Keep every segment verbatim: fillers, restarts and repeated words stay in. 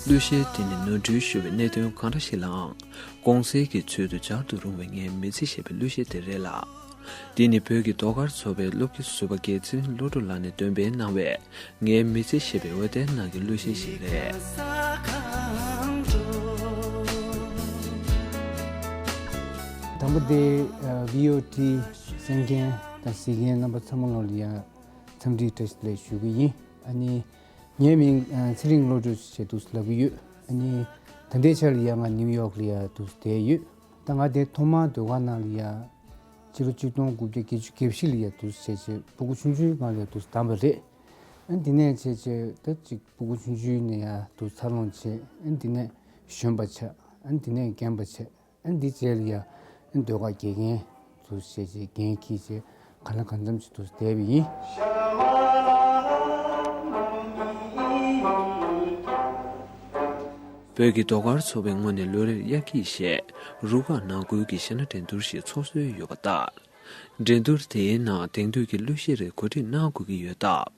གླུ་གཞས་དེ་ནི་ནོར་འཁྲུལ་ཤོར་བའི་གནད་དོན་གང་འདྲ་ཞིག་ལའང་དགོངས་སེལ་གྱི་ཚུལ་དུ་སྦྱར་དུ་རུང་བའི་ངའི་མི་ཚེ་ཞེས་པའི་གླུ་གཞས་དེ་རེད་ལ། འདི་ནི་བོད་ཀྱི་ཟློས་གར་ཚོགས་པའི་སློབ་དགེ་ཟུར་པ་རྒན་ཚེ་རིང་བློ་གྲོས་ལགས་ནས་འདོན་སྤེལ་གནང་བའི་ངའི་མི་ཚེ་ཞེས་པའི་འོད་ལྡན་ནགས་ཀྱི་གླུ་གཞས་ཤིག་རེད། དང་པོ་དེ། ཨ། བི་ཨོ་ཊི་གསན་མཁན་དང་གཟིགས་མཁན་རྣམ་པ་ཚང་མ་ལོ་ལ་ཡང་འཚམས་འདྲི་བཀྲ་ཤིས་བདེ་ལེགས་ཞུ་གི་ཡིན། ཨ་ནི། ངའི་མིང་ཨ་ཚེ་རིང་བློ་གྲོས་ཞེས་འདུག་ལབ་ཀྱི་ཡོད། ཨ་ནི། ད་ལྟའི་ཆར་ལ་ཡང་ང་ནིའུ་ཡོག་ལ་ཡང་འདུག་བསྡད་ཡོད། ད་ང་དེ་ཐོག་མར་ཟློས་གར་ནང་ལ་ཡང་ཕྱི་ལོ་ཆིག་སྟོང་དགུ་བརྒྱ་བརྒྱད་ཅུ་གྱ་བཞི་ལ་ཡང་འདུག་བྱས་བྱས་ཕྲུ་གུ་ཆུང་ཆུང་སྒང་ལ་ཡང་འདུག་བདམས་པ་རེད། ཨ་ནི་དེ་ནས་བྱས་བྱས་ད་ཅིག་ཕྲུ་གུ་ཆུང་ཆུང་ནས་ཡང་འདུག་འཚར་ལོངས་བྱས། ཨ་ནི་དེ་ནས་གཞོན་པ་ཆགས། ཨ་ནི་དེ་ནས་རྒན་པ་ཆགས། ཨ་ནི་འདི་རྗེས་ལ་ཡང་ཟློས་གར་དགེ་རྒན་དུ་བྱས་རྗེས་འགན་འཁྱེར་རྗེས་གང་ལ་གང་འཚམ་ཞིག་ཏུ་བསྡད་པ་ཡིན། བོད་ཀྱི་ཟློས་གར་ཚོགས་པའི་ངོས་ནས་ལོ་རེར་དབྱར་སྐྱིད་ཞེས་རུ་ཁག་ནང་ཁུལ་གྱི་གཞས་སྣ་འགྲན་བསྡུར་ཞིག་འཚོགས་སྲོལ་ཡོད་པ་ལྟར། འགྲན་བསྡུར་དེའི་ནང་དེང་དུས་ཀྱི་གླུ་གཞས་རིགས་གོ་སྒྲིག་གནང་དགོས་ཀྱི་ཡོད་སྟབས།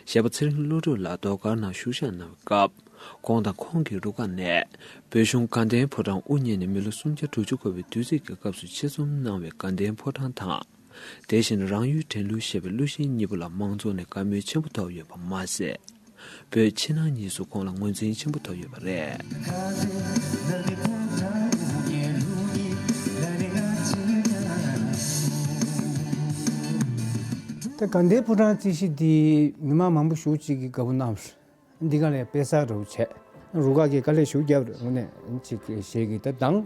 གཞས་པ་ཚེ་རིང་བློ་གྲོས་ལགས་ཟློས་གར་ནང་ཞུགས་ཞུགས་གནང་བའི་སྐབས། ཁོང་དང་ཁོང་གི་རུ་ཁག་ནས་བོད་གཞུང་དགའ་ལྡན་ཕོ་བྲང་དབུ་བརྙེས་ནས་མི་ལོ་སུམ་བརྒྱ་དྲུག་ཅུ་འཁོར་བའི་དུས་ཚིགས་ཀྱི་སྐབས་སུ་ཆེད་རྩོམ་གནང་བའི་དགའ་ལྡན་ཕོ་བྲང་དང་། དེ་བཞིན་རང་ཡུལ་འགྲན་གླུ་ཞེས་པའི་གླུ་གཞས་གཉིས་པོ་ལ་མང་ཚོགས་ནས་དགའ་མོས་ཆེན་པོ་ཐོབ་ཡོད་པ་མ་ཟད། བོད་ཕྱི་ནང་གཉིས་སུ་ཁོང་ལ་ངོས་འཛིན་ཆེན་པོ་ཐོབ་ཡོད་པ་རེད། ད་དགའ་ལྡན་ཕོ་བྲང་རྩིས་གཞི་འདི་མི་མང་མང་པོ་ཞེ་པོ་ཅིག་གིས་དགའ་པོ་གནང་། འདི་ག་ལས་དཔེ་གསར་འདྲ་བོ་བྱས། རུ་ཁག་གིས་དཀའ་ལས་ཞེ་པོ་བརྒྱབ་རེད། དངོས་གནས་ཅིག་གཞས་ཀྱི་ད་གདངས་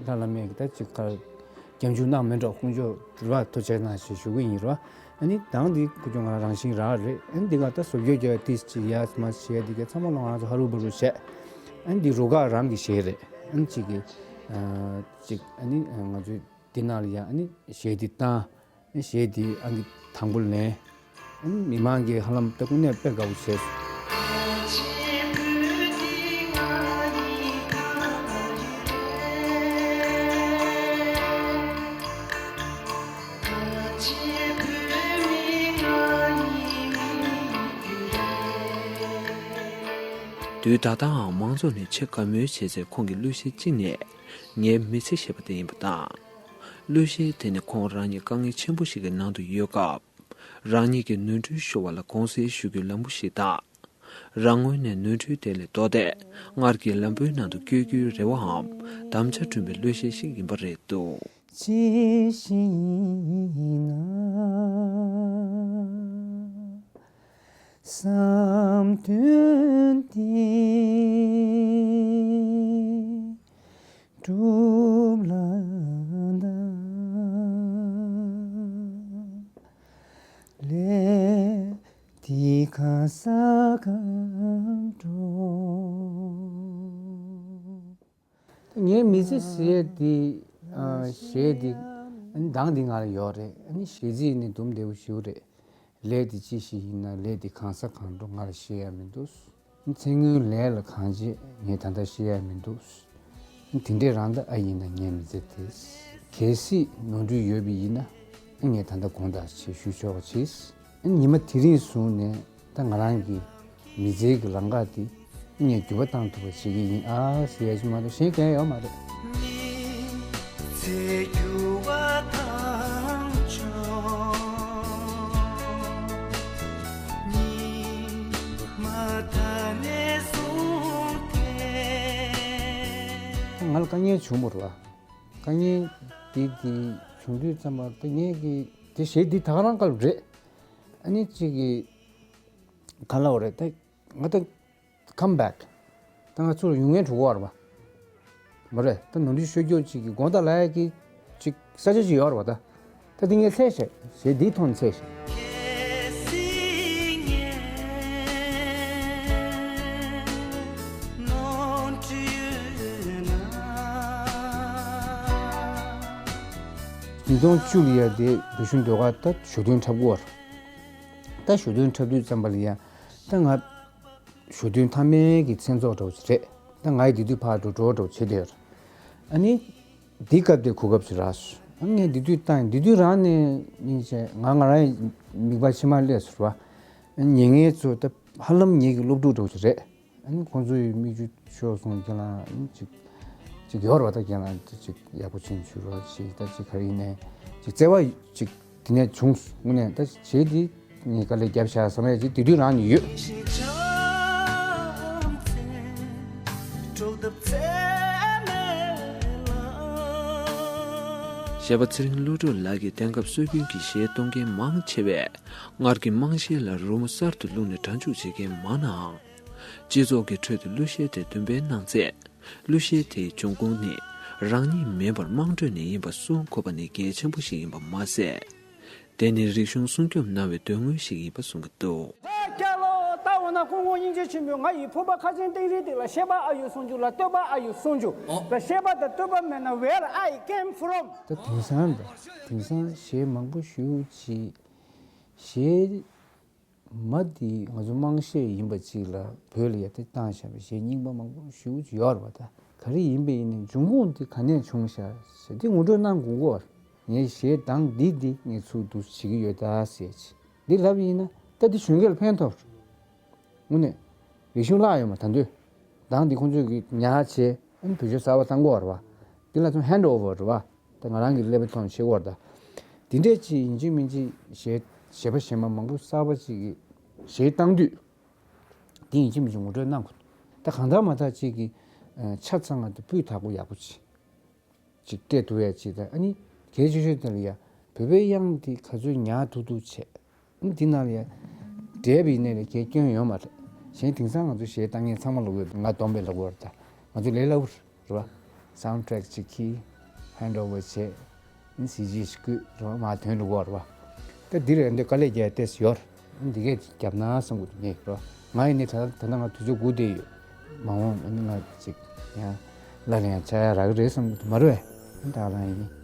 ལྷ་ལ་མེད་ཀྱི་ད་ཅིག་ཁ་རྒྱབ་འཇུག་གནང་མེད་འགྲོ། དཀོན་མཆོག་རེ་བ་ཐུགས་རྗེ་གནང་ཞེས་ཞུ་གི་ཡིན་རོ། ཨ་ནི་གདངས་འདི་ཁུ་ཆུང་ང་རང་བཞིན་རག་རེད། ཨ་ནི་འདི་ག་ད་བཟོ་བཅོས་རྒྱག་ཏིས་ཅིག་ཡ་མ་བྱས་འདི་ག་ཚང་མ་ལོ་ང་རང་ཚོ་ཧ་རུ་བ་རུ་བྱས། ཨ་ནི་འདི་རུ་ཁག་རང་གི་གཞས་རེད། ཨ་ནི་ཅིག་གི་ཨ་ཅིག་ཨ་ནི་ང་ཚོའི་འདི་ནང་ལ་ཡ་ཨ་ནི་གཞས་འདི་བཏང་། གཞས་འདི་ཨང་ཀི་དང་པོ་ལེན། མི་མང་གིས་ཧ་ལམ་ད་དངོས་གནས་དཔེ་དགའ་པོ་བྱས་སོང་། དུས་ད་ལྟའང་མང་ཚོགས་ནས་ཆེས་དགའ་མོས་བྱེད་སའི་ཁོང་གི་གླུ་གཞས་གཅིག་ནི་ངའི་མི་ཚེ་ཞེས་པ་དེ་ཡིན་པ་དང་། གླུ་གཞས་དེ་ནི་ཁོང་རང་ཉིད་དཀའ་ངལ་ཆེན་པོ་ཞིག་གི་ནང་དུ་ཡོད་སྐབས། རང་ཉིད་ཀྱི་ནོར་འཁྲུལ་ཤོར་བ་ལ་དགོངས་སེལ་ཞུ་རྒྱུའི་ལམ་བུ་ཞིག་དང་། རང་ངོས་ནས་ནོར་འཁྲུལ་དེ་ལས་ལྡོག་སྟེ་སྔར་གྱི་ལམ་བུའི་ནང་དུ་བསྐྱོད་རྒྱུའི་རེ་བའམ་དམ་བཅའ་བསྐྲུན་པའི་གླུ་གཞས་ཤིག་ཡིན་པ་རེད་འདུག་ཅི་ཞིག་ཡིན་ན་བསམ་དོན་དེ། གྲུབ་ལ་ད་ལས་དེ་ག་ས་གང་འགྲོ། ངའི་མི་ཚེ་ཟེར་ཡས་འདི་ཨ་གཞས་འདི་གདངས་འདི་ང་ལ་ཡོད་རེད། ཨ་ནི་གཞས་ཚིག་ནི་དུམ་བདེ་པོ་ཞིག་རེད། ལས་འདི་ཅི་ཞིག་ཡིན་ན་ལས་འདི་གང་ས་གང་འགྲོ་ང་ལ་ཤེས་ཡ་མི་འདུག་ཚེ་སྔོན་ལས་ལ་གང་བྱེད་ངས་ད་ལྟ་ཤེས་ཡ་མི་འདུག་དེ་འདྲས་རང་ད་ཨ་ཡིན་ན་ངའི་མི་ཚེ་དེ། གལ་སྲིད་ནོར་འཁྲུལ་ཡོད་པ་ཡིན་ན་ངས་ད་ལྟ་དགོངས་དག་ཆེ་ཞུ་ཆོག་པ་བྱེད། ཉི་མ་དེ་རིང་བཟུང་ནས་ད་ང་རང་གི་མི་ཚེའི་གི་ལམ་ཁ་དེ་ངས་འགྱུར་བ་བཏང་ཐུབ་པ་བྱེད་ཀྱི་ཡིན་ཨ་ཟེར་ཡ་ཞིག་མ་གཏོགས་གཞན་གང་ཡང་ཡོད་མ་རེད། ང་ལ་དཀའ་ངལ་བྱུང་བ་རེད་བ། དཀའ་ངལ་འདི་འདི་བྱུང་དུས་ཙམ་པ་ད་ངས་ཀྱི་དེ་གཞས་འདི་ད་ག་རང་སྐབས་རེད། ཨ་ནི་གཅིག་གི་ག་ལབ་རེད་ད། ང་ད་come back ད་ང་ཚུར་ཡོང་མཁན་འགྲོ་གི་ཡོད་རེད་པ། མ་རེད་ད་ནོར་འཁྲུལ་ཤོར་རྒྱུ་གཅིག་གི་དགོངས་དག་ལབ་ཡ་གི་གཅིག་ས་ཆ་གཅིག་ཡོད་རེད་པ་ད། ད་འདི་ངས་བཙལ་ཤག་གཞས་འདིའི་ཐོག་ནས་བཙལ་ཤག་ཉིས་སྟོང་བཅུ་ལ་ཡ་དེ་བོད་གཞུང་ཟློས་གར་ད་ཞོ་སྟོན་འཁྲབ་ཀྱི་ཡོད་རེད། ད་ཞོ་སྟོན་འཁྲབ་དུས་ཙམ་པ་ལ་ཡ་ད་ང་ཞོ་སྟོན་མཐའ་མའི་གི་མཚན་ཚོགས་འདྲ་བོ་ཞིག་རེད། ད་ང་ཡི་དེ་དུས་ཕར་འགྲོ་འགྲོ་འདྲ་བོ་བྱེད་བསྡད་ཡོད་རེད། ཨ་ནི་འདི་སྐབས་དེ་གོ་སྐབས་ཤིག་རག་སོང་། ཨ་ངས་འདི་དུས་བཏང་འདི་དུས་རང་ནས་སྙིང་རྗེ་ང་ང་རང་ཡི་མིག་པ་མཆི་མ་སླེབས་སོང་བ། ཉན་མཁན་ཚོ་ད་ཧ་ལམ་ངེད་ཀྱི་སློབ་ཕྲུག་འདྲ་བོ་ཞིག་རེད། ཨ་ནི་ཁོང་ཚོའི་མིག་ཆུ་ཤོར་སོང་། ཁྱེད་རང་ཨ་ནི་ཅིག་ཅིག་ཡོད་རེད་བ། ད་ཁྱེད་རང་ཅིག་ཡག་པོ་ཕྱིན་བྱུང་རོགས་ཞེས། ད་ཅིག་ག་རེ་ཡིན་ནའི་ཅིག་བརྩེ་བ་ཅིག་དེ་ནས་བྱུང་སོང་། དངོས་གནས་ད་བྱས་དེ་ངས་དཀའ་ལས་བརྒྱབ་བཞག་བསམ་ཡས་ཅིག་དེ་དུས་རང་ནས་ཡོད། གཞས་པ་ཚེ་རིང་ཀླུ་སྒྲུབ་ལགས་ཀྱིས་དེང་སྐབས་སྲོལ་རྒྱུན་གྱི་གཞས་གཏོང་མཁན་མང་ཆེ་བས་སྔར་གྱི་དམངས་གཞས་ལ་རི་མོ་གསར་དུ་བླུགས་ནས་སྒྲ་འཇུག་བྱེད་མཁན་མང་ནའང་། སྤྱི་ཚོགས་ཀྱི་ཁྲོད་དུ་གླུ་གཞས་དེ་འདོན་སྤེལ་གནང་ཚེ། གླུ་གཞས་དེའི་འབྱུང་ཁུངས་ནི་རང་ཉིད་མིན་པར་དམངས་ཁྲོད་ནས་ཡིན་པ་སྲུང་དགོས་པ་ནི་གལ་ཆེན་པོ་ཞིག་ཡིན་པ་མ་ཟད། དེ་ནི་རིག་གཞུང་སྲུང་སྐྱོབ་གནང་བའི་དོན་དངོས་ཤིག་ཡིན་པ་གསུང་གི་འདུག། ད་སྐྱ་ལོ་ལྟ་འོ་ན་སྐུ་ངོ་སྙིང་རྗེ་ཆེན་པོས། ང་ཡི་ཕུར་པ་ཁ་ཆེམས་སྟེང་རིང་དེ་ལ་གཞས་པ་ཨ་ཡོད་གསུང་རྒྱུ་ལ་བསྟོད་པ་ཨ་ཡོད་གསུང་རྒྱུ། ད་གཞས་པ་དང་བསྟོད་པ་མེད་ན་where I came from། ད་དེང་སང་ད་དེང་སང་གཞས་མང་པོ་ཞེ་ཅིག་གཞས་མ་འདི་ང་ཚོ་དམངས་གཞས་ཡིན་པ་ཅིག་ལ་བོད་ལ་ཡར་ཐེ་བཏང་བཞག་པའི་གཞས་རྙིང་པ་མང་པོ་ཞེ་ཅིག་ཡོད་རེད་བ། ད་ག་རེ་ཡིན་པ་ཡིན་ནའི་འབྱུང་ཁུངས་འདི་ག་ནས་བྱུང་བཞག་ཟེར་འདི་ངོ་སྤྲོད་གནང་དགོས་ཀྱི་ཡོད་རེད། ངའི་གཞས་གདངས་འདི་འདི་ངས་ཚུར་འདུག་བྱེད་ཀྱི་ཡོད་ད་ཟེར་ཅིག་འདི་ལབ་ཡིན་ན་ད་འདི་གཞོན་སྐྱེས་ལ་ཕན་ཐོགས། དངོས་གནས་རིག་གཞུང་བརླག་ཡོད་མ། ད་དུང་གདངས་འདི་ཁོང་ཚོས་ཀྱི་ཉར་བྱས་ཨ་ནི་བེད་སྤྱོད་གསར་པ་བཏང་གི་ཡོད་རེད་བ། འདི་ལ་ཚང་hand over རེད་བ། ད་ང་རང་གི་ཀླད་པའི་ཐོག་ནས་བྱེད་དགོས་རེད་ད། འདི་འདྲས་ཅིག་ཡིན་གཅིག་མིན་གཅིག་གཞས་གཞས་པ་གཞས་མ་མང་པོ་གསར་པ་ཅིག་གིས་གཞས་བཏང་དུས། འདི་ཡིན་གཅིག་མིན་གཅིག་ངོ་སྤྲོད་གནང་དགོས། ད་གང་ལྟར་མ་ཐག་ཅིག་གིས་ཆ་ཚང་ང་དང་སྤུས་དག་པོ་ཡག་པོ་ཅིག་ཅིག་སྤྲད་ཐུབ་ཡ་ཅིག་དང་། ཨ་ནི་གལ་ཆེ་ཤོས་དེ་ལ་ཡ་བོད་པའི་དབྱངས་དེ་ག་ཚོད་ཉར་ཐུབ་ཐུབ་བྱས། ཨ་ནི་དེ་ནང་ལ་ཡ་འགྲེལ་པའི་ནས་ལ་གལ་སྐྱོན་ཡོད་མ་རེད། གཞན་དེང་སང་ང་ཚོ་གཞས་བཏང་མཁན་ཚང་མ་ལབ་ཀྱི་ཡོད། ང་བསྡོམས་པས་ལབ་ཀྱི་ཡོད་རེད་ད། ང་ཚོ་ལས་སླ་པོ་རེད་བ། སའུན་ཌི་ཊྲེག་ཅིག་ཁྱེར། hand over བྱས། ཨ་ནི་སི་ཇི་ཞིག་བཀོད་རེད་བ། མར་ཐོན་ལབ་ཀྱི་ཡོད་རེད་བ། ད་འདི་རེད། འདི་དཀའ་ལས་རྒྱག་ཡ་ཏོག་ཙམ་ཡོད་རེད། འདི་གས་རྒྱབ་ན་བསམ་གྱི་འདུག་ངས་རོ། ང་ཡིན་ནའི་ད་ད་ལྟ་ང་དུས་ཚོད་སྒུག་བསྡད་ཡོད། མ་འོངས་ཨ་ནི་ང་ཅིག་ཡང་སླར་ཡང་ཆགས་ཡ་རག་གི་རེད་བསམ་གྱི་འདུག་མ་རེད་པས། ཨ་ནི་ད་རང་ཡིན།